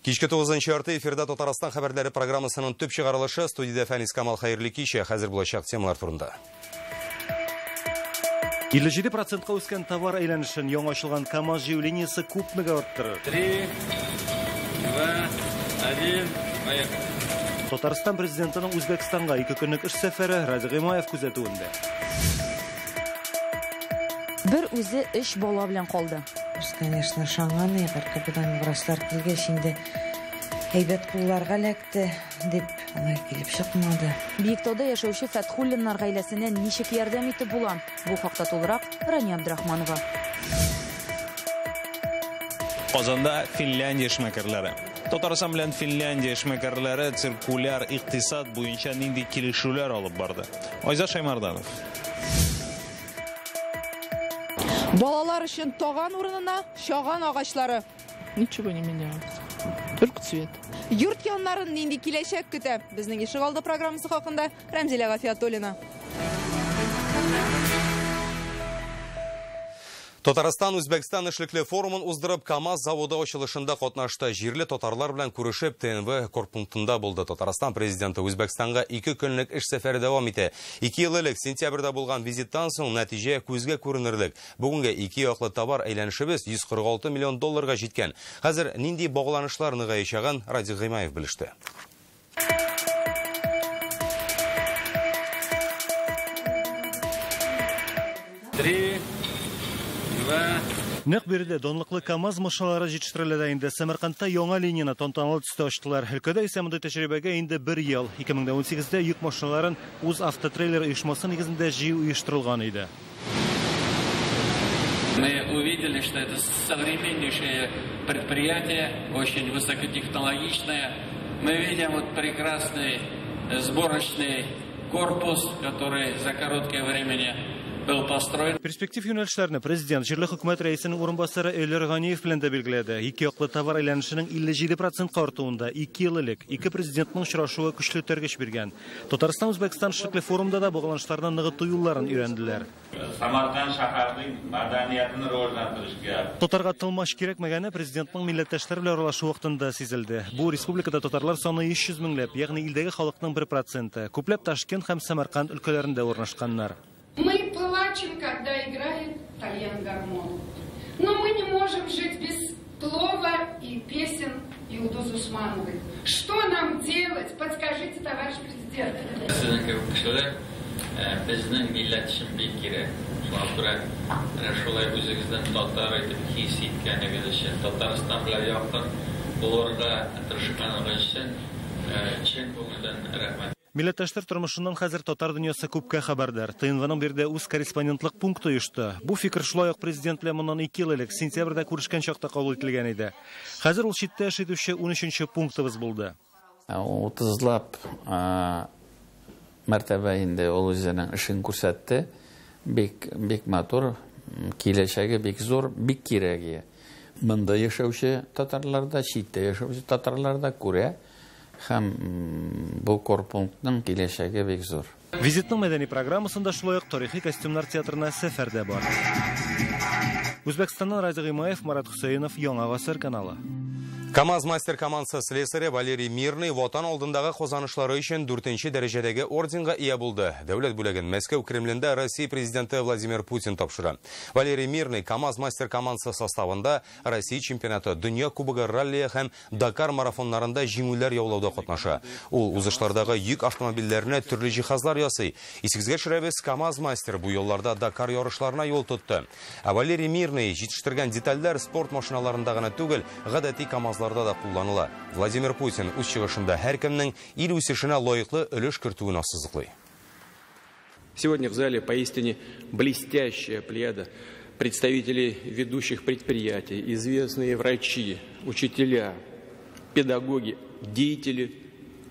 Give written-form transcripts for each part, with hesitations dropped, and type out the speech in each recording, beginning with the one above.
Кичке 9:30 эфирда Татарстан хәбәрләре программасының төп чыгарылышы. Студиядә Фәнис Камал, хәерле кич. Хәзер булачак темалар турында. 57%-ка үскән товар әйләнешен яңа ачылган КАМАЗ җыю линиясе күпмегә арттырыр? 3, 2, 1, поехали. Татарстан президентының Үзбәкстанга 2 көнлек эш сәфәре Радик Гыймаев күзәтүендә. Бер үзе 3 бала белән калды. Без, конечно, ышанган идек, аркадан врачлар килгәч инде әйбәт кулларга эләкте дип, алай килеп чыкмады. Биектауда яшәүче Фәтхуллиннар гаиләсенә ничек ярдәм итеп була? Бу хакта тулырак Рания Абдрахманова. Казанда Финляндия эшмәкәрләре. Татарстан белән Финляндия эшмәкәрләре циркуляр икътисад буенча нинди килешүләр алып барды? Айза Шаймарданов. Балалар өчен таган урынына чаган агачлары. Ничего не меняется. Только цвет. Йорт яннарын нинди киләчәк көтә? Безнең ишегалды программасы хакында Рәмзилә Гафиятуллина. Татарстан Үзбәкстан эшлекле форумын уздырып, КАМАЗ заводы ачылышында катнашты. Җирле татарлар белән күрешеп, ТНВ корпунктында булды. Татарстан президенты Үзбәкстанга 2 көнлек эш сәфәре дәвам итә. 2 ел элек сентябрьдә булган визиттан соң нәтиҗә күзгә күренерлек. Бүгенгә 2 яклы товар әйләнешебез 146 миллион долларга җиткән. Хәзер нинди багланышлар ныгаячагын Радик Гыймаев белеште. 3, 2. Нәкъ биредә данлыклы КАМАЗ машиналары җитештерелә дә инде. Сәмәркандта яңа линияне тантаналы төстә ачтылар. Өлкәдә исә мондый тәҗрибәгә инде 1 ел. 2018-дә йөк машиналарын үз автотрейлер оешмасы нигезендә җыю оештырылган иде. Мы увидели, что это современнейшее предприятие, очень высокотехнологичное. Мы видим вот прекрасный сборочный корпус, который за короткое время был построен. Перспектив юнәлешләрне президент җирле хөкүмәт рәисенең урынбасары Эльвир Ганиев белән дә билгеләде. Ике яклы товар әйләнешенең 57%-ка артуында 2 ел элек ике президентның очрашуы көчле этәргеч биргән. Татарстан Үзбәкстан эшлекле форумда да багланышларны ныгыту юлларын өйрәнделәр. Самарканд шәһәренең мәдәниятен рывожландырышка. Татарга тылмач кирәкмәгәне президентның милләттәшләр белән аралашу вакытында сизелде. Бу республикада татарлар саны 300 меңләп, ягъни илдәге халыкның 1%. Күпләп Ташкент һәм Самарканд өлкәләрендә урнашканнар. Мы плачем, когда играет тальян-гармон. Но мы не можем жить без плова и песен Юлдуз Усмановой. Что нам делать? Подскажите, товарищ президент. Сезнең кебек кешеләр безнең милләт өчен бик кирәк. Шуңа күрә менә шулай үзегездән татар итеп хис иткәнегез өчен, Татарстан белән якын булырга тырышканыгыз өчен чын күңелдән рәхмәт. Милләттәшләр тормышыннан хәзер татар дөньясы күпкә хәбәрдар. ТНВның биредә үз корреспондентлык пункты оешты. Бу фикер шулай ук президент белән моннан 2 ел элек сентябрьдә күрешкән чакта кабул ителгән иде. Хәзер ул читтә эш итүче 13-нче пунктыбыз булды. 30лап мәртәбә инде ул үзенең эшен күрсәтте. Бик, бик матур, киләчәге бик зур, бик кирәге. Монда яшәүче татарлар да, читтә яшәүче татарлар да күрә. Һәм бу корпунктның киләчәге бик зур. Визитның мәдәни программасында шулай ук тарихи костюмнар театрына сәфәр дә бар. Үзбәкстаннан Радик Гыймаев, Марат Хөсәенов, Яңа Гасыр каналы. КАМАЗ мастер командасы слесаре Валерий Мирный ватан алдындагы казанышлары өчен 4-нче дәрәҗәдәге орденга ия булды. Дәүләт бүләген Мәскәү Кремлендә Россия президенты Владимир Путин тапшыра. Валерий Мирный КАМАЗ мастер командасы составында Россия чемпионаты, Дөнья кубогы ралли һәм Дакар марафоннарында җиңүләр яулауда катнаша. Ул узышлардагы йөк автомобильләренә төрле җиһазлар ясый. Исегезгә төшерәбез, КАМАЗ мастер бу елларда Дакар ярышларына юл тотты. Ә Валерий Мирный җитештергән детальләр спорт машиналарында гына түгел, гадәти КАМАЗларда да кулланыла. Владимир Путин үз чыгышында һәркемнең ил үсешенә лаеклы өлеш кертүен ассызыклый. Сегодня в зале поистине блестящая плеяда представителей ведущих предприятий, известные врачи, учителя, педагоги, деятели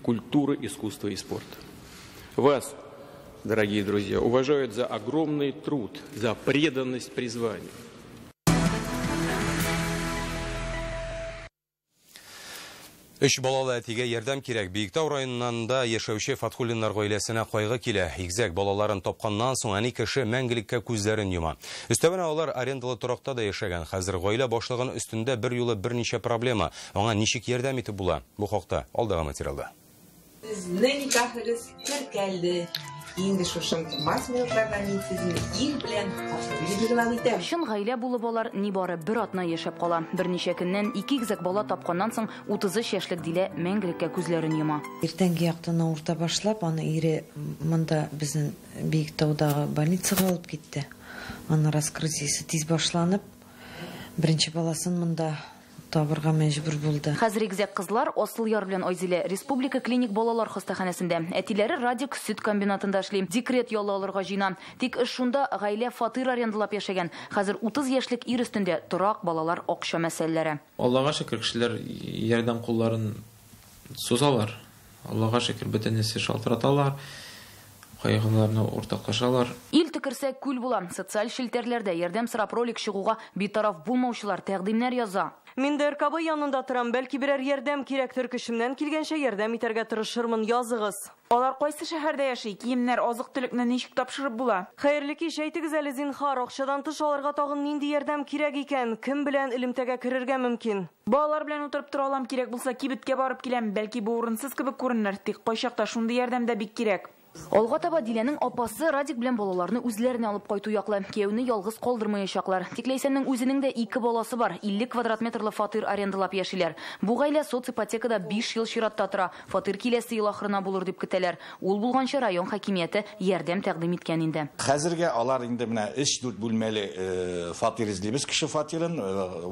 культуры, искусства и спорта. Вас, дорогие друзья, уважают за огромный труд, за преданность призванию. Өч балалы әтигә ярдәм кирәк. Биектау районында яшәүче Фатхуллиннар гаиләсенә кайгы килә. Игезәк балаларын тапканнан соң әни кеше мәңгелеккә күзләрен йома. Өстәвенә алар арендалы торакта да яшәгән. Хәзер гаилә башлыгының өстендә бер юлы берничә проблема. Аңа ничек ярдәм итеп була? Бу хакта алдагы материалда. Сезнең никахыгыз теркәлде. Инде шушы мас минутларда мин сезне ир белән хатын игълан итәм. Чын гаилә булып алар нибары бер атна яшәп кала. Берничә көннән ике игезәк бала тапканнан соң 33 яшьлек Дилә мәңгелеккә күзләрен йома. Иртәнге яктан авырта башлап, аны ире монда безнең Биектаудагы больницага алып китте. Аны раскрытиесе тиз башланып, беренче баласын монда табырга мәҗбүр булды. Хәзер игезәк кызлар Асылъяр белән Айзилә Республика клиник балалар хастаханәсендә. Әтиләре Радик сөт комбинатында эшли. Декрет ялы алырга җыена. Тик эш шунда, гаилә фатир арендалап яшәгән. Хәзер 30 яшьлек ир өстендә торак, балалар, акча мәсьәләләре. Аллага шөкер, кешеләр ярдәм кулларын сузалар. Аллага шөкер, бөтенесе шалтыраталар. Кайгыларны уртаклашалар. Ил төкерсә күл була. Социаль челтәрләрдә ярдәм сорап ролик чыгуга битараф булмаучылар тәкъдимнәр яза. Мин ДРКБ янында торам, бәлки берәр ярдәм кирәктер, көчемнән килгәнчә ярдәм итәргә тырышырмын, языгыз. Алар кайсы шәһәрдә яши? Киемнәр, азык-төлекне ничек тапшырып була? Хәерле кич, әйтегез әле, зинһар, акчадан тыш аларга тагын нинди ярдәм кирәк икән? Кем белән элемтәгә керергә мөмкин? Балалар белән утырып тора алам, кирәк булса кибеткә барып киләм. Бәлки бу урынсыз кебек күренер, тик кайчакта шундый ярдәм дә бик кирәк. Алга таба Диләнең апасы Радик белән балаларны үзләренә алып кайту яклы. Кияүне ялгыз калдырмаячаклар. Тик Ләйсәннең үзенең дә ике баласы бар. 50 квадрат метрлы фатир арендалап яшиләр. Бу гаилә соципотекада 5 ел чиратта тора. Фатир киләсе ел ахырына булыр дип көтәләр. Ул булганчы район хакимияте ярдәм тәкъдим иткән инде. Хәзергә алар инде менә 3-4 бүлмәле фатир эзлибез, кеше фатирын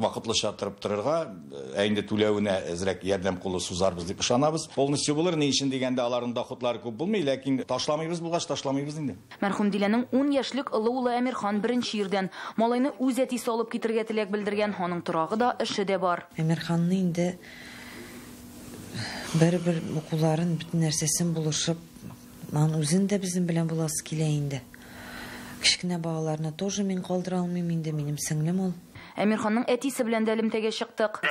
вакытлыча торып торырга, ә инде түләвенә әзрәк ярдәм кулы сузарбыз дип ышанабыз. Полностью булыр, ни өчен дигәндә аларның доходлары күп булмый, ләкин ташламыйбыз булгач, ташламыйбыз инде. Мәрхүм Диләнең 10 яшьлек олы улы Әмирхан беренче ирдән. Малайны үз әтисе алып китергә теләк белдергән. Аның торагы да, эше дә бар. Әмирханны инде бер-бер укуларын, бөтен нәрсәсен булышып, аның үзен дә безнең белән буласы килә инде. Кечкенә балаларны тоже мин калдыра алмыйм инде, минем сеңлем ул. Әмирханның әтисе белән дә элемтәгә чыктык.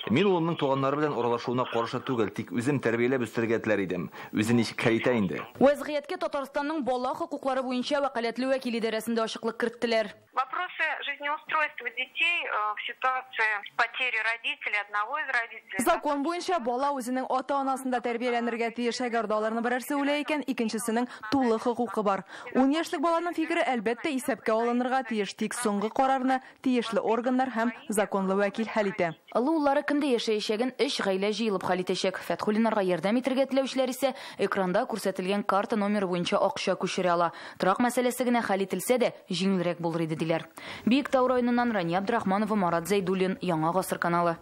Мин улымның туганнары белән аралашуына каршы түгел, тик үзем тәрбияләп үстерергә теләр идем. Үзе ничек хәл итә инде. Вәзгыятькә Татарстанның бала хокуклары буенча вәкаләтле вәкил идарәсендә ачыклык керттеләр. Вопросы жизнеустройства детей в ситуации потери родителей, одного из родителей. Закон буенча бала үзенең ата-анасында тәрбияләнергә тиеш. Әгәр дә аларның берәрсе үлә икән, икенчесенең тулы хокукы бар. 10 яшьлек баланың фикере әлбәттә исәпкә алынырга тиеш, тик соңгы карарны тиешле органнар һәм законлы вәкил хәл итә. Олы уллары кемдә яшәячәген өч гаилә җыелып хәл итәчәк. Фәтхуллиннарга ярдәм итәргә теләүчеләр исә экранда күрсәтелгән карта номеры буенча акча күчерә ала. Торак мәсьәләсе генә хәл ителсә дә җиңелрәк булыр иде диләр. Биектау районыннан Рания Абдрахманова, Марат Зәйдуллин, Яңа Гасыр каналы.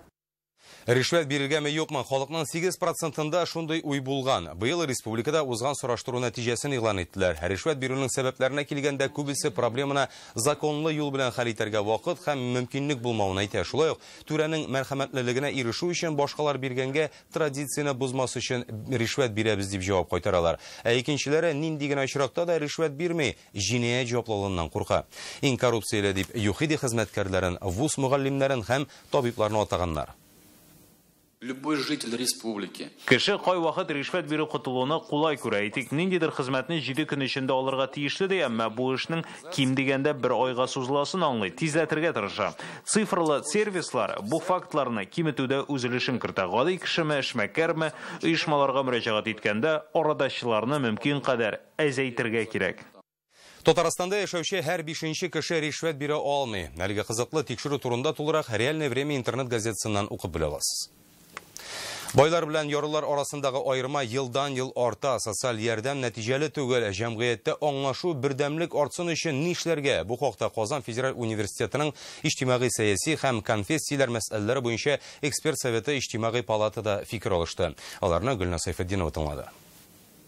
Ришвәт бирелгәнме юкмы? Халыкның 8%-ында шундый уй булган. Быел республикада узган сораштыру нәтиҗәсен игълан иттеләр. Ришвәт бирүнең сәбәпләренә килгәндә күбесе проблеманы законлы юл белән хәл итәргә вакыт һәм мөмкинлек булмавын әйтә. Шулай ук түрәнең мәрхәмәтлелегенә ирешү өчен башкалар биргәнгә традицияне бозмас өчен ришвәт бирәбез дип җавап кайтаралар. Ә икенчеләре нинди генә очракта да ришвәт бирми, җинаять җаваплылыгыннан курка. Иң коррупцияле дип ЮХИДИ хезмәткәрләрен, вуз мөгаллимнәрен һәм табибларны атаганнар. Любой житель республики. Кеше кайвакыт ришвәт биреп котылуны кулай күрә. Әйтик, ниндидер хезмәтне 7 көн эчендә алырга тиешле ди, әмма бу эшнең ким дигәндә бер айга сузыласын аңлый, тизләтергә тырыша. Цифрлы сервислар бу фактларны киметүдә үз өлешен кертә. Гади кешеме, эшмәкәрме, оешмаларга мөрәҗәгать иткәндә арадашчыларны мөмкин кадәр әзәйтергә кирәк. Татарстанда яшәүче һәр 5-нче кеше ришвәт бирә алмый. Әлеге кызыклы тикшерү турында тулырак «Реальное время» интернет газетасыннан укып белә аласыз. Байлар белән ярлылар арасындагы аерма елдан-ел арта. Социаль ярдәм нәтиҗәле түгел. Җәмгыятьтә аңлашу, бердәмлек артсын өчен нишләргә? Бу хакта Казан федераль университетының иҗтимагый сәяси һәм конфессияләр мәсьәләләре буенча эксперт советы иҗтимагый палатада фикер алышты. Аларны Гөлназ Сайфетдинова тыңлады.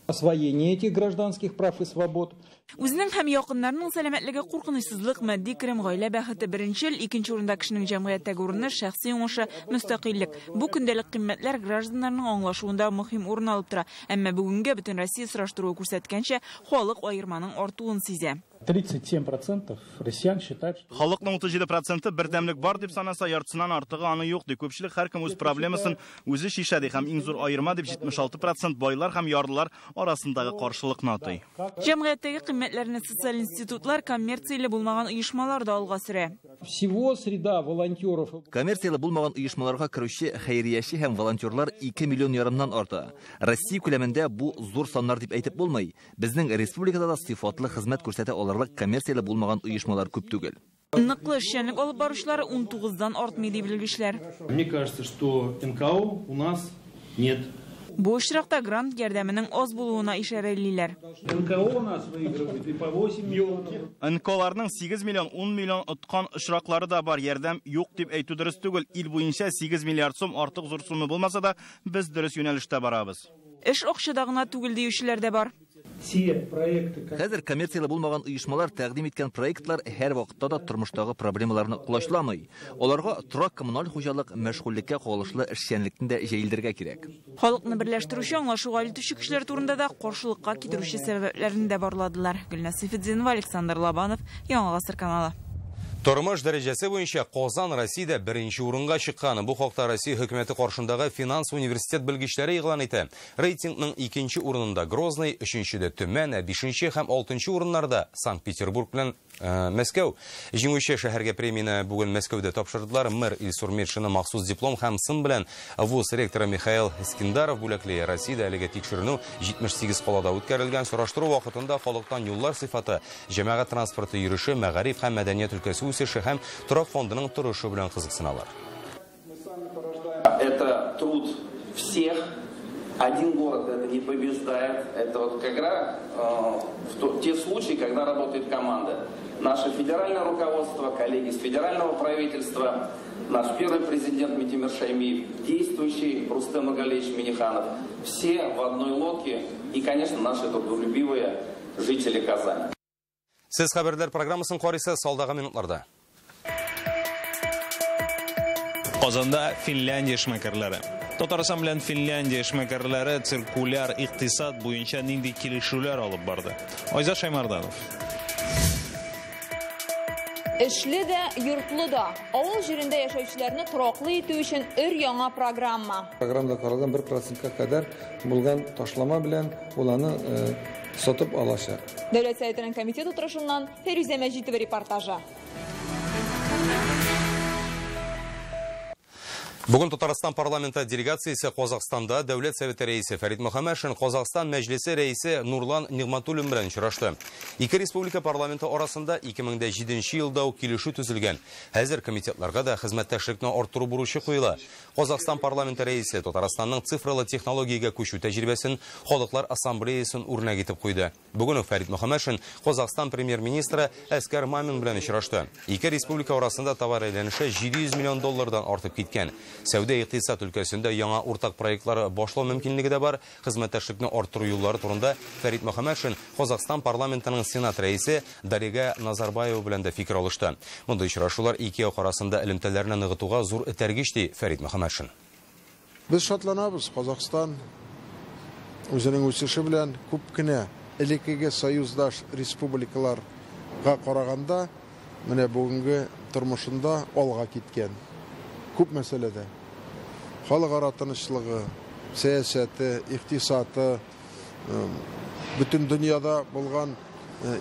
Освоение этих гражданских прав и свобод. Үзенең һәм якыннарының сәламәтлеге, куркынычсызлык, матди керем, гаилә бәхете беренчел, икенче урында кешенең җәмгыятьтәге урыны, шәхси уңышы, мөстәкыйльлек. Бу көндәлек кыйммәтләр гражданнарның аңлашуында мөһим урын алып тора. Әмма бүгенге Бөтенроссия сораштыруы күрсәткәнчә, халык аерманың артуын сизә. 37% россиян считают, что Халыкның 37% бердәмлек бар дип санаса, яртысыннан артыгы аны юк ди. Күпчелек һәркем үз проблемасын үзе чишә ди һәм иң зур аерма дип 76% байлар һәм ярлылар арасындагы каршылыкны атый. Җәмгыятьтәге кыйммәтләрне социаль институтлар, коммерцияле булмаган оешмалар да алга сөрә. Всего среда волонтеров. Коммерцияле булмаган оешмаларга керүче хәйрияче һәм волонтерлар 2 миллион ярымнан арта. Россия күләмендә бу зур саннар дип әйтеп булмый. Безнең республикада да сыйфатлы хезмәт күрсәтә алырлык коммерцияле булмаган оешмалар күп түгел. Ныклы эшчәнлек алып баручылар 19-дан артмый ди белгечләр. Мне кажется, что НКО у нас нет. Бу очракта грант ярдәменең аз булуына ишарәлиләр. НКО у нас выигрывает и по 8 миллионов. НКОларның 8 миллион, 10 миллион откан очраклары да бар. Ярдәм юк дип әйтү дөрес түгел. Ил буенча 8 миллиард сум артык зур сумма булмаса да, без дөрес юнәлештә барабыз. Эш акчада гына түгел диючеләр дә бар. Те проекты, Хәзер коммерцияле булмаган оешмалар тәкъдим иткән проектлар һәр вакытта да тормыштагы проблемаларны колачламый. Аларга торак коммуналь хуҗалык, мәшгульлеккә кагылышлы эшчәнлекне дә җәелдерергә кирәк. Халыкны берләштерүче, аңлашуга илтүче көчләр турында да, каршылыкка китерүче сәбәпләрне дә барладылар. Гөлназ Сәйфетдинова, Александр Лобанов, Яңа Гасыр каналы. Тормыш дәрәҗәсе буенча Казан Россиядә беренче урынга чыккан. Бу хакта Россия хөкүмәте каршындагы финанс университет белгечләре игълан итә. Рейтингның икенче урынында Грозный, өченчедә Төмән, бишенче һәм алтынчы урыннарда Санкт-Петербург белән Мәскәү. Җиңүче шәһәргә премияне бүген Мәскәүдә тапшырдылар. Мэр Илсур Метшинны махсус диплом һәм сын белән вуз ректоры Михаил Искендаров бүләкли. Россиядә әлеге тикшеренү 78 калада үткәрелгән. Сораштыру вакытында халыктан юллар сыйфаты, җәмәгать транспорты йөреше, мәгариф һәм мәдәният өлкәсе үсеше һәм торак фондының торышы белән кызыксыналар. Это труд всех. Один город это не побеждает. Это вот как раз те случаи, когда работает команда. Наше федеральное руководство, коллеги с федерального правительства, наш первый президент Минтимер Шаймиев, действующий Рустем Нургалиевич Минниханов, все в одной лодке и, конечно, наши трудолюбивые жители Казани. Сез хәбәрләр программасын карыйсыз алдагы минутларда. Казанда Финляндия эшмәкәрләре. Татарстан белән Финляндия эшмәкәрләре циркуляр икътисад буенча нинди килешүләр алып барды? Айзат Шаймарданов. Эшле дә, йортлы да. Авыл җирендә яшәүчеләрне тораклы итү өчен өр-яңа программа. Программада каралган 1%-ка кадәр булган ташлама белән ул аны сатып алачак. Дәүләт Советының комитет утырышыннан Фәрүзә Мәҗитова репортажы. Бүген Татарстан парламенты делегациясе Казахстанда Дәүләт Советы рәисе Фәрит Мөхәммәтшин, Казахстан Мәҗлесе рәисе Нурлан Нигъмәтуллин белән очрашты. Ике республика парламенты арасында 2007 елда ук килешү төзелгән. Хәзер комитетларга да хезмәттәшлекне арттыру бурычы куела. Казахстан парламенты рәисе Татарстанның цифрлы технологиягә күчү тәҗрибәсен Халыклар Ассамблеясын үрнәк итеп куйды. Бүген үк Фәрит Мөхәммәтшин Казахстан премьер-министры Әскәр Мамин белән очрашты. Ике республика арасында товар әйләнеше 700 миллион доллардан артып киткән. Сәүдә икътисад өлкәсендә яңа уртак проектлары башлау мөмкинлеге дә бар. Хезмәттәшлекне арттыру юллары турында Фәрит Мөхәммәтшин Казахстан парламентының сенат рәисе Дарига Назарбаева белән дә фикер алышты. Мондый очрашулар ике як арасында элемтәләрне ныгытуга зур этәргеч, ди Фәрит Мөхәммәтшин. Без шатланабыз, Казахстан үзенең үсеше белән күп кенә элеккеге союздаш республикаларга караганда менә бүгенге тормышында алга киткән. Күп мәсьәләдә халыкара тынычлыгы, сәясәте, икътисады, бөтен дөньяда булган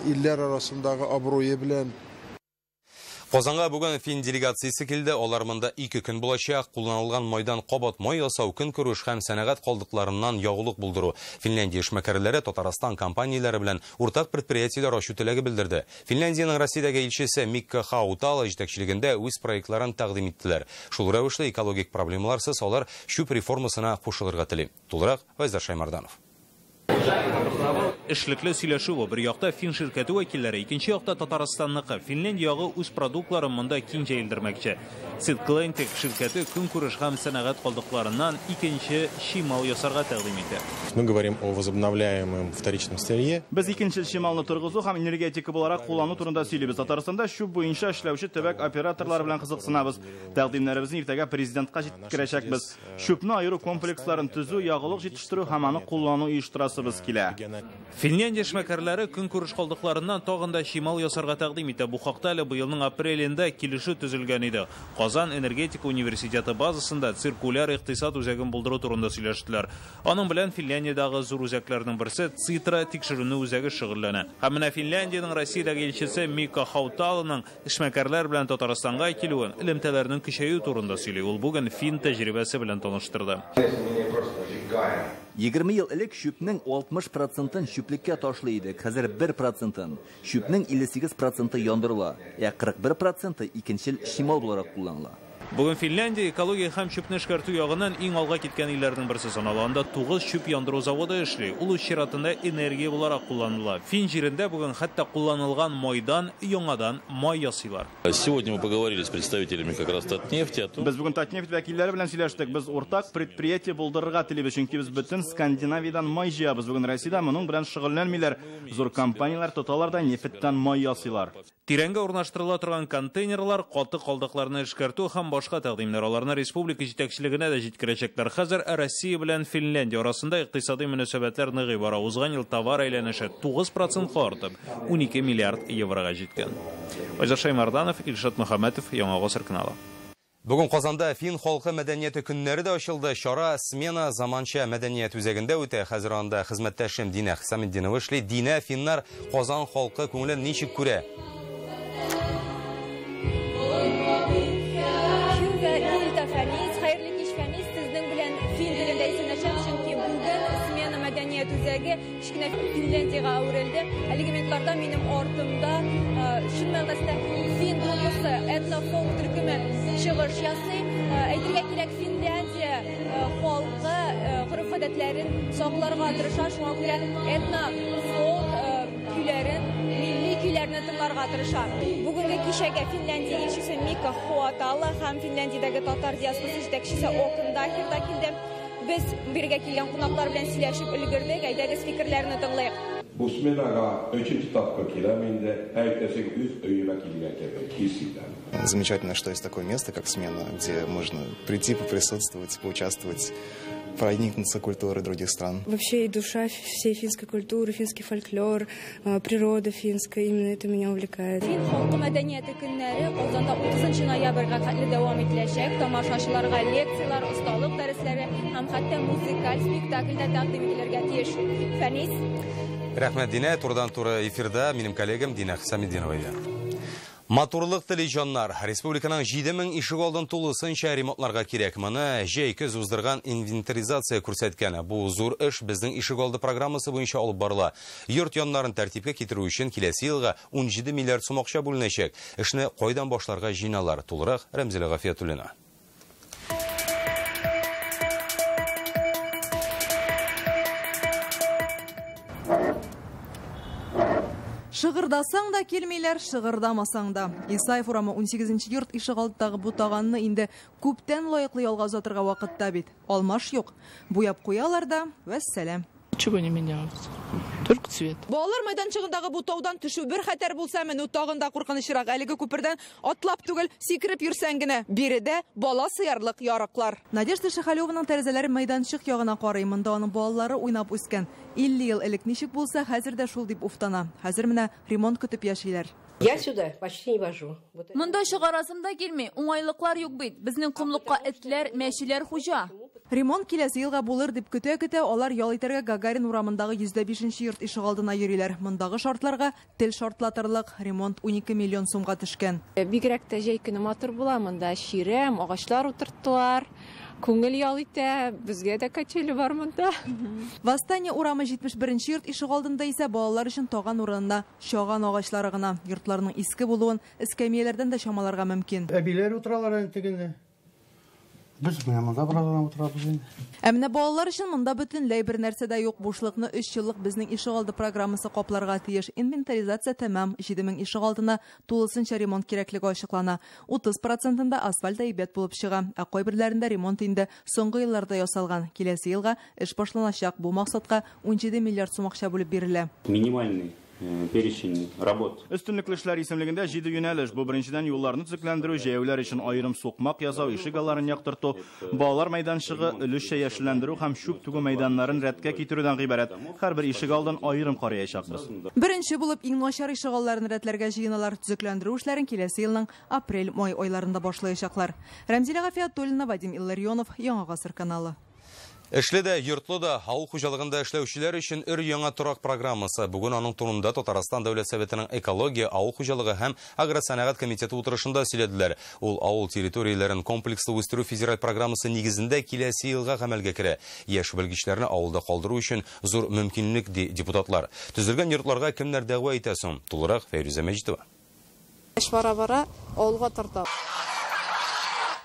илләр арасындагы абруе белән. Казанга бүген фин делегациясе килде. Алар монда 2 көн булачак. Кулланылган майдан кабат май ясау, көнкүреш һәм сәнәгать калдыкларыннан ягулык булдыру. Финляндия эшмәкәрләре Татарстан компанияләре белән уртак предприятиеләр ачу теләге белдерде. Финляндиянең Россиядәге илчесе Микка Хаутала җитәкчелегендә үз проектларын тәкъдим иттеләр. Шул рәвешле экологик проблемаларсыз алар чүп реформасына кушылырга тели. Тулырак Айзат Шаймарданов. Эшлекле сөйләшү бу. Бер якта фин ширкәте вәкилләре, икенче якта Татарстанныкы. Финляндия ягы үз продуктларын монда киң җәелдермәкче. Ситклентик ширкәте көнкүреш һәм сәнәгать калдыкларыннан икенче чимал ясарга тәкъдим итә. Мы говорим о возобновляемом вторичном сырье. Без икенче чималны торгызу һәм энергетика буларак куллану турында сөйлибез. Татарстанда чүп буенча эшләүче төбәк операторлары белән кызыксынабыз. Тәкъдимнәребезне иртәгә президентка җиткерәчәкбез. Чүпне аеру комплексларын төзү, ягулык җитештерү һәм аны куллану оештырасыбыз килә. Финляндия эшмәкәрләре көнкүреш калдыкларыннан тагын да чимал ясарга тәкъдим итә. Бу хакта әле быелның апрелендә килешү төзелгән иде. Казан энергетика университеты базасында циркуляр икътисад үзәген булдыру турында сөйләштеләр. Аның белән Финляндиядәге зур үзәкләрнең берсе Цитра тикшеренү үзәге шөгыльләнә. Һәм менә Финляндиянең Россиядәге илчесе Мика Хауталаның эшмәкәрләр белән Татарстанга килүен, элемтәләрнең көчәюе турында сөйли. Ул бүген фин тәҗрибәсе белән таныштырды. 20 ел элек чүпнең 60%-ын чүплеккә ташлый идек, хәзер 1%-ын. Чүпнең 58%-ы яндырыла, ә 41%-ы икенчел чимал буларак кулланыла. Бүген Финляндия экология һәм чүпне эшкәртү ягыннан иң алга киткән илләрнең берсе санала. Анда 9 чүп яндыру заводы эшли. Ул үз чиратында энергия буларак кулланыла. Фин җирендә бүген хәтта кулланылган майдан яңадан май ясыйлар. Сегодня мы поговорили с представителями как раз Татнефти о том. Без бүген Татнефть вәкилләре белән сөйләштек. Без уртак предприятие булдырырга телибез, чөнки без бөтен Скандинавиядән май җыябыз. Бүген Россиядә моның белән шөгыльләнмиләр. Зур компанияләр тоталар да нефтьтән май ясыйлар. Тирәнгә урнаштырыла торган контейнерлар, каты калдыкларны эшкәртү һәм башка тәкъдимнәр аларны республика җитәкчелегенә дә җиткерәчәкләр. Хәзер Россия белән Финляндия арасында икътисади мөнәсәбәтләр ныгый бара. Узган ел товар әйләнеше 9%-ка артып, 12 миллиард еврога җиткән. Айзат Шаймарданов, Илшат Мөхәммәтов, Яңа Гасыр каналы. Бүген Казанда фин халкы мәдәнияте көннәре дә ачылды. Чара Смена заманча мәдәният үзәгендә үтә. Хәзер анда хезмәттәшем Динә Хисаметдинова эшли. Динә, финнар Казан халкы күңелен ничек күрә? Кечкенә Финляндиягә әверелде. Әлеге минутларда минем артымда чын мәгънәсендә фин группасы этнофолк төркеме чыгыш ясый. Әйтергә кирәк, Финляндия халкы гореф-гадәтләрен сакларга тырыша, шуңа күрә этнофолк көйләрен, милли көйләрне тыңларга тырыша. Бүгенге кичәгә Финляндия илчесе Мика Хуатала һәм Финляндиядәге татар диаспорасы җитәкчесе Окын Дахир да килде. Без биргә килгән кунаклар белән сөйләшеп өлгердек. Әйдәгез фикерләрне тыңлыйк. Бу сменага өченче тапкыр киләм инде. Әйтәсең, үз өемә килгән кебек хис итәм. Замечательно, что есть такое место, как Смена, где можно прийти, поприсутствовать, поучаствовать, проникнуться культурой других стран. Вообще и душа всей финской культуры, финский фольклор, природа финская, именно это меня увлекает. Фин халкы мәдәнияте көннәре Казанда 30 ноябрьгә хәтле дәвам ителәчәк. Тамашачыларга лекцияләр, осталык дәресләре һәм хәтта музыкаль спектакль дә тәкъдим ителергә тиеш. Фәнис. Рәхмәт, Динә. Турыдан-туры эфирда минем коллегам Динә Хисаметдинова иде. Матурлык тели җаннар. Республиканың 7000 ишегалдын тулысынча ремонтларга кирәк. Моны җәй көз уздырган инвентаризация күрсәткән. Бу зур эш безнең ишегалды программасы буенча алып барыла. Йорт яннарын тәртипкә китерү өчен киләсе елга 17 миллиард сум акча бүленәчәк. Эшне кайдан башларга җыеналар? Тулырак Рәмзилә Гафиятуллина. Шыгырдасаң да килмиләр, шыгырдамасаң да. Исаев урамы 18 йорт ишегалдындагы бу таганны инде күптән лаеклы ялга озатырга вакытта бит. Алмаш юк. Буяп куялар да, вәссәлам. Ничего не менялось. Только цвет. Балалар майданчыгындагы бу таудан төшү бер хәтәр булса, менү тагын да куркынычрак. Әлеге күпердән атлап түгел, сикереп йөрсәң генә. Биредә бала сыярлык ярыклар. Надежда Шахалеваның тәрәзәләре майданчык ягына карый. Монда аның балалары уйнап үскән. 50 ел элек ничек булса, хәзер дә шул дип уфтана. Хәзер менә ремонт көтеп яшиләр. Я сюда почти не вожу. Монда чыгарасым да килми. Уңайлыклар юк бит. Безнең комлыкка этләр, мәчеләр хуҗа. Ремонт киләсе елга булыр дип көтә-көтә алар ял итәргә Гагарин урамындагы 105 йорт ишегалдына йөриләр. Мондагы шартларга тел шартлатырлык ремонт 12 миллион сумга төшкән. Бигрәк тә җәй көне матур була, монда чирәм, агачлар утырттылар. Күңел ял итә, безгә дә качели бар монда. Восстание урамы 71 йорт ишегалдында исә балалар өчен таган урынында чаган агачлары гына. Йортларның иске булуын эскәмияләрдән дә чамаларга мөмкин. Әбиләр утыралар әле тегендә. Без менә монда бераз гына утырабыз инде. Ә менә балалар өчен монда бөтенләй бер нәрсә дә юк. Бушлыкны 3 еллык безнең ишегалды программасы капларга тиеш. Инвентаризация тәмам. 7000 ишегалдына тулысынча ремонт кирәклеге ачыклана. 30%-ында асфальт әйбәт булып чыга. Ә кайберләрендә ремонт инде соңгы елларда ясалган. Киләсе елга эш башланачак. Бу максатка 17 миллиард сум акча бүлеп бирелә. Минимальный перечень работ. Өстенлекле эшләр исемлегендә 7 юнәлеш. Бу беренчедән юлларны төзекләндерү, җәяүләр өчен аерым сукмак ясау, ишек алларын яктырту, балалар мәйданчыгы, өлешчә яшелләндерү һәм чүп түгү мәйданнарын рәткә китерүдән гыйбарәт. Һәрбер ишек алдын аерым караячакбыз. Беренче булып иң начар ишек алларын рәтләргә җыеналар. Төзекләндерү эшләрен киләсе елның апрель-май айларында башлаячаклар. Рәмзилә Гафиятуллина, Вадим Илларионов, Яңа Гасыр каналы. Эшле дә, йортлы да, авыл хуҗалыгында эшләүчеләр өчен өр яңа торак программасы. Бүген аның турында Татарстан Дәүләт Советының экология, авыл хуҗалыгы һәм агросәнәгать комитеты утырышында сөйләделәр. Ул авыл территорияләрен комплекслы үстерү федераль программасы нигезендә киләсе елга гамәлгә керә. Яшь белгечләрне авылда калдыру өчен зур мөмкинлек, ди депутатлар. Төзелгән йортларга кемнәр дәгъва итә соң? Тулырак Фәйрүзә Мәҗитова. Эш бара-бара авылга тарта.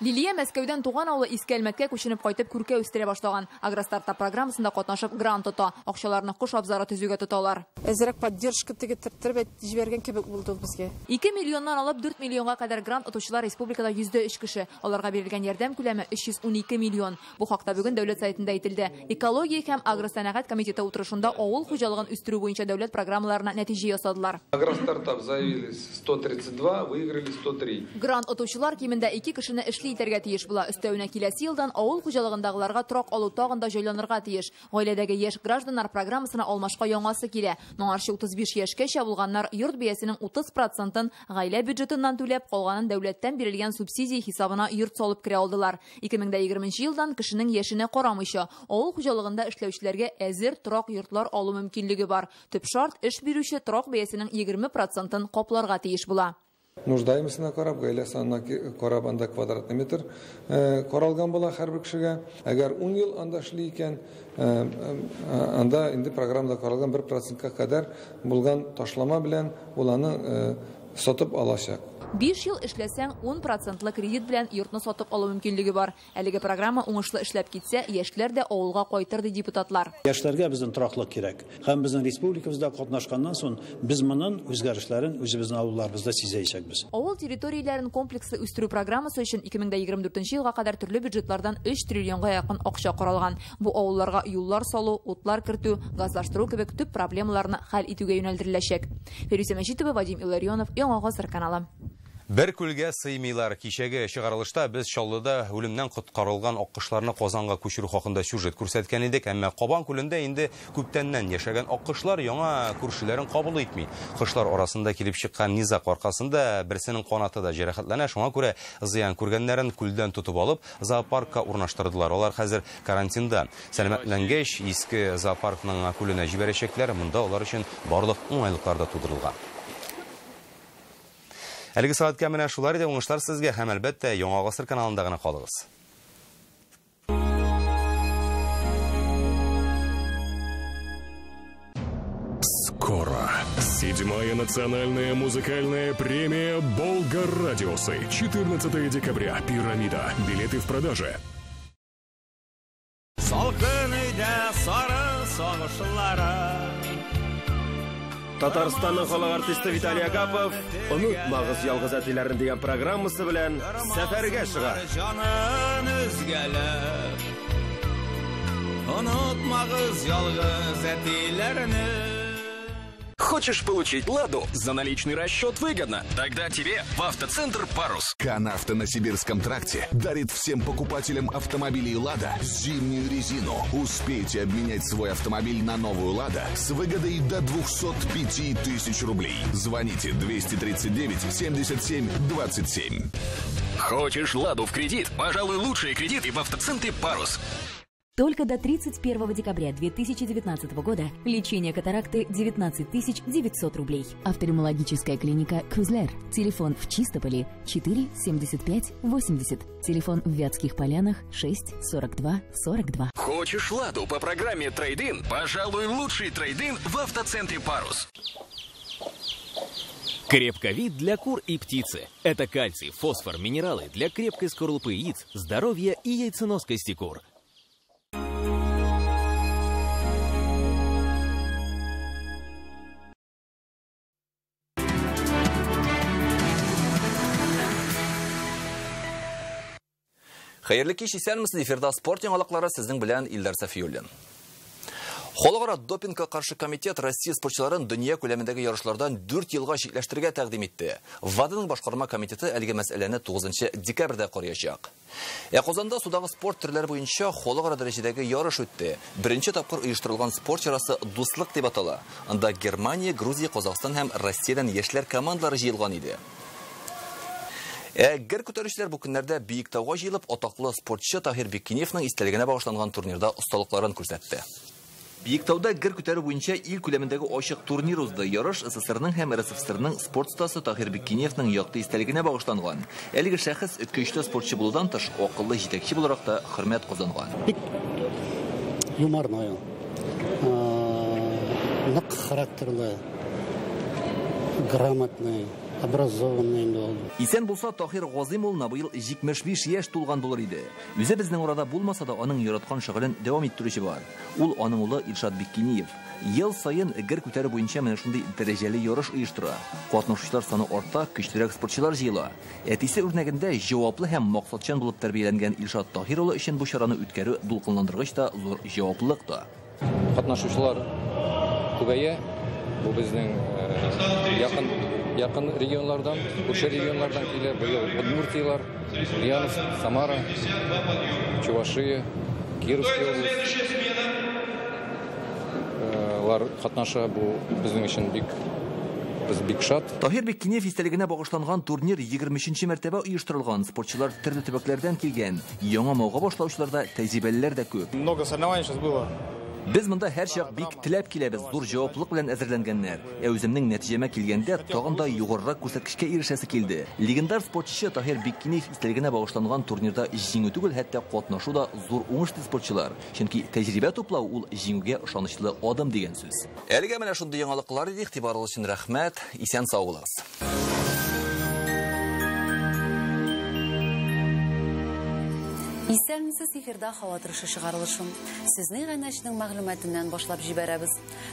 Лилия Мәскәүдән туган авылы Иске Әлмәткә күченеп кайтып күркә үстерә башлаган. Агростартап программасында катнашып грант тота. Акчаларны кош абзары төзүгә тоталар. Әзрәк поддержка тегеттереп җибәргән кебек булды безгә. 2 миллионнан алып 4 миллионга кадәр грант отучылар республикада 103 кеше. Аларга бирелгән ярдәм күләме 312 миллион. Бу хакта бүген дәүләт сайтында әйтелде. Экология һәм агросәнәгать комитеты утырышында авыл хуҗалыгын үстерү буенча дәүләт программаларына нәтиҗә ясадылар. Агростартап заявились 132, выиграли 103. Грант отучылар кимендә 2 кешене эшли итәргә тиеш була. Өстәвенә киләсе елдан авыл хуҗалыгындагыларга торак алу тагын да җайланырга тиеш. Гаиләдәге яшь гражданнар программасына алмашка яңасы килә. Моңарчы 35 яшькәчә булганнар йорт бәясенең 30%-ын гаилә бюджетыннан түләп, калганын дәүләттән бирелгән субсидия хисабына йорт салып керә алдылар. 2020 елдан кешенең яшенә карамыйча авыл хуҗалыгында эшләүчеләргә әзер торак йортлар алу мөмкинлеге бар. Төп шарт эш бирүче торак бәясенең 20%-ын капларга тиеш була. Нуждаемостына карап, гаилә санына карап, анда квадратный метр каралган була һәрбер кешегә. Әгәр 10 ел анда эшли икән, анда инде программада каралган 1%-ка кадәр булган ташлама белән ул аны сатып алачак. 5 ел эшләсәң, 10%-лы кредит белән йортны сатып алу мөмкинлеге бар. Әлеге программа уңышлы эшләп китсә, яшьләр дә авылга кайтыр, ди депутатлар. Яшьләргә безнең тораклык кирәк. Һәм безнең республикабызда катнашканнан соң без моның үзгәрешләрен үзебезнең авылларыбызда сизәчәкбез. Авыл территорияләрен комплекслы үстерү программасы өчен 2024 елга кадәр төрле бюджетлардан 3 триллионга якын акча каралган. Бу авылларга юллар салу, утлар кертү, газлаштыру кебек төп проблемаларны хәл итүгә юнәлдереләчәк. Фәйрүзә Мәҗитова, Вадим Илларионов, Яңа Гасыр каналы. Бер күлгә сыймыйлар. Кичәге чыгарылышта без Чаллыда үлемнән коткарылган аккошларны Казанга күчерү хакында сюжет күрсәткән идек, әмма Кабан күлендә инде күптәннән яшәгән аккошлар яңа күршеләрен кабул итми. Кошлар арасында килеп чыккан низаг аркасында берсенең канаты да җәрәхәтләнә, шуңа күрә зыян күргәннәрен күлдән тотып алып зоопаркка урнаштырдылар. Алар хәзер карантинда. Сәламәтләнгәч, иске зоопаркның күленә җибәрәчәкләр. Монда алар өчен барлык уңайлыклар да тудырылган. Әлеге сәгатькә менә шулар иде. Уңышлар сезгә һәм әлбәттә Яңа Гасыр каналында гына калыгыз. Скоро 7-я национальная музыкальная премия «Болгар-Радиосы». 14 декабря. Пирамида. Билеты в продаже. Татарстанның халык артисты Виталий Агапов «Онытмагыз ялгыз әтиләрне» дигән программасы белән сәфәргә чыга. Онытмагыз ялгыз әтиләрне. Хочешь получить «Ладу» за наличный расчет выгодно? Тогда тебе в автоцентр «Парус». Канавто на Сибирском тракте дарит всем покупателям автомобилей «Лада» зимнюю резину. Успейте обменять свой автомобиль на новую «Лада» с выгодой до 205 тысяч рублей. Звоните 239 77 27. Хочешь «Ладу» в кредит? Пожалуй, лучшие кредиты в автоцентре «Парус». Только до 31 декабря 2019 года лечение катаракты 19 900 рублей. Офтальмологическая клиника «Крузлер». Телефон в Чистополе 4 75 80. Телефон в Вятских Полянах 6 42 42. Хочешь «Ладу» по программе «Трейд-ин»? Пожалуй, лучший трейд-ин в автоцентре «Парус». Крепковит для кур и птицы. Это кальций, фосфор, минералы для крепкой скорлупы яиц, здоровья и яйценоскости кур. Хәерле кич, исәнмесез, эфирда спорт яңалыклары, сезнең белән Илдар Сафиуллин. Халыкара допингка каршы комитет Россия спортчыларын дөнья күләмендәге ярышлардан 4 елга читләштерергә тәкъдим итте. ВАДАның башкарма комитеты әлеге мәсьәләне 9 декабрьдә караячак. Ә Казанда судагы спорт төрләре буенча халыкара дәрәҗәдәге ярыш үтте. Беренче тапкыр оештырылган спорт чарасы «Дуслык» дип атала. Анда Германия, Грузия, Казахстан һәм Россиядән яшьләр командалары җыелган иде. Ә гер күтәрүчеләр бу көннәрдә Биектауга җыелып, атаклы спортчы Таһир Биккиневның истәлегенә багышланган турнирда осталыкларын күрсәтте. Биектауда гер күтәрү буенча ил күләмендәге ачык турнир узды. Ярыш СССРның һәм РСФСРның спорт остасы Таһир Биккиневның якты истәлегенә багышланган. Әлеге шәхес көчле спортчы булудан тыш, акыллы җитәкче буларак та хөрмәт казанган. Бик юморной, нык характерлы, грамотный, образованный инде ул. Исән булса, Таһир Газыйм улына быел 75 яшь тулган булыр иде. Үзе безнең арада булмаса да, аның яраткан шөгылен дәвам иттерүче бар. Ул аның улы Илшат Биккиниев. Ел саен гер күтәрү буенча менә шундый дәрәҗәле ярыш оештыра. Катнашучылар саны арта, көчлерәк спортчылар җыела. Әтисе үрнәгендә җаваплы һәм максатчан булып тәрбияләнгән Илшат Таһир улы өчен бу чараны үткәрү дулкынландыргыч та, зур җаваплылык та. Катнашучылар күбәя. Бу безнең якын регионлардан, күрше регионлардан килә. Быел Удмуртиялар, Ульяновск, Самара, Чувашия, Кировская область лар катнаша. Бу безнең өчен бик, без бик шат. Таһир Биккинев истәлегенә багышланган турнир 23 мәртәбә оештырылган. Спортчылар төрле төбәкләрдән килгән. Яңа мауга башлаучылар да, тәҗрибәлеләр дә күп. Много соревнований сейчас было. Без монда һәрчак бик теләп киләбез, зур җаваплылык белән әзерләнгәннәр. Ә үземнең нәтиҗәмә килгәндә, тагын да югарырак күрсәткечкә ирешәсе килде. Легендар спортчы Таһир Биккинев истәлегенә багышланган турнирда җиңү түгел, хәтта катнашу да зур уңыш ди спортчылар. Чөнки тәҗрибә туплау ул җиңүгә ышанычлы адым дигән сүз. Әлегә менә шундый яңалыклар иде. Игътибарыгыз өчен рәхмәт. Исән сау булыгыз. Исәнмесез, эфирда һава торышы чыгарылышы. Сезне Гайнәчнең мәгълүматыннан башлап җибәрәбез.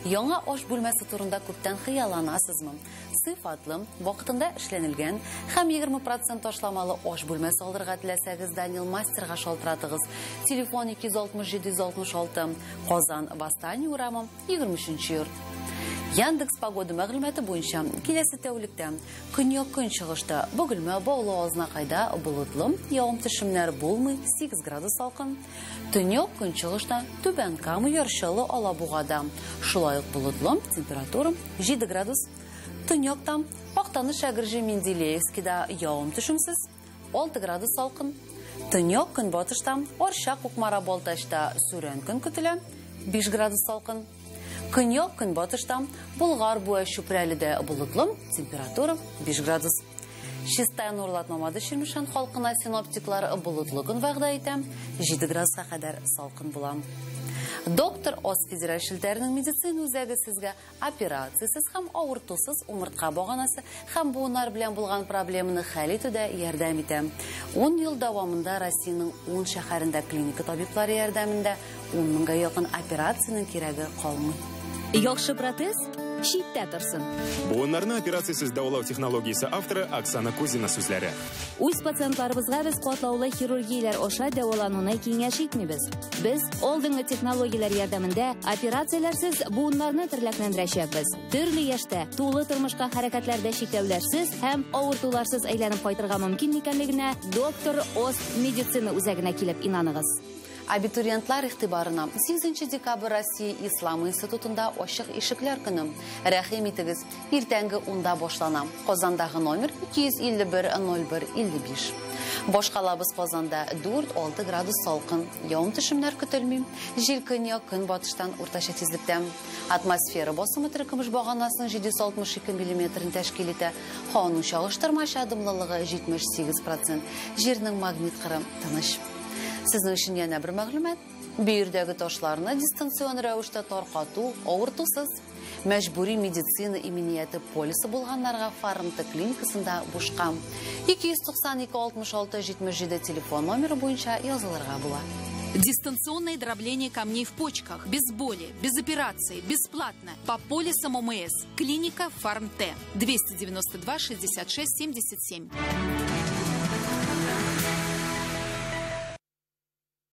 Яңа аш бүлмәсе турында күптән хыялланасызмы? Сыйфатлы, вакытында эшләнелгән һәм 20% ташламалы аш бүлмәсе алырга теләсәгез, Данил Мастерга шалтыратыгыз. Телефон 267 166, Казан, Восстание урамы, 23 йорт. Яндекс погода мәгълүматы буенча киләсе тәүлектә көньяк көнчыгышта Бөгелмә, Баулы, Азнакайда болытлы, явым-төшемнәр булмый, 8 градус салкын. Төньяк көнчыгышта Түбән Кама, Яр Чаллы, Алабугада шулай ук болытлы, температура 7 градус. Төньякта Актаныш, Әгерҗе, Менделеевскида явым-төшемсез, 6 градус салкын. Төньяк көнбатышта Арча, Кукмара, Балтачта сүрән көн көтелә, 5 градус салкын. Көньяк көнбатышта Болгар, Буа, Чүпрәледә болытлы, температура 5 градус. Чистай, Нурлат, Мамадыш, Чирмешән халкына синоптиклар болытлы көн вәгъдә итә, 7 градуска кадәр салкын була. Доктор Ос федераль челтәренең медицина үзәге сезгә операциясез һәм авыртусыз умыртка баганасы һәм буыннар белән булган проблеманы хәл итүдә ярдәм итә. 10 ел дәвамында Россиянең 10 шәһәрендә клиника табиблары ярдәмендә 10 меңгә якын операциянең кирәге калмый. Яхшы протез читтә торсын. Буыннарны операциясез дәвалау технологиясе авторы Оксана Кузина сүзләре. Үз пациентларыбызга без катлаулы хирургияләр аша дәвалануны киңәш итмибез. Без алдынгы технологияләр ярдәмендә операцияләрсез буыннарны терләкләндерәчәкбез. Төрле яшьтә тулы тормышка хәрәкәтләрдә чикләүләрсез һәм авыртуларсыз әйләнеп кайтырга мөмкин икәнлегенә Доктор Ос медицина үзәгенә килеп инаныгыз. Абитуриентлар игътибарына 8 декабрь Россия Ислам институтында ачык ишекләр көне. Рәхим итегез, иртәнге 10-да башлана. Казандагы номер 251 01 55. Башкалабыз Казанда 4-6 градус салкын. Явым-төшемнәр көтелми. Җил көньяк көнбатыштан уртача тизлектә. Атмосфера басымы теркемеш баганасының 762 миллиметрын тәшкил итә. Һаваның чагыштырмача дымлылыгы 78%. Җирнең магнит кыры тыныч. Сезнең өчен янә бер мәгълүмат. Бөердәге ташларны дистанцион рәвештә таркату авыртусыз. Мәҗбүри медицина иминияте полисы булганнарга Фарм-Т клиникасында бушка. 292 66 77 телефон номеры буенча язылырга була. Дистанционное дробление камней в почках. Без боли, без операции, бесплатно. По полисам ОМС. Клиника Фарм-Т. 292 66 77.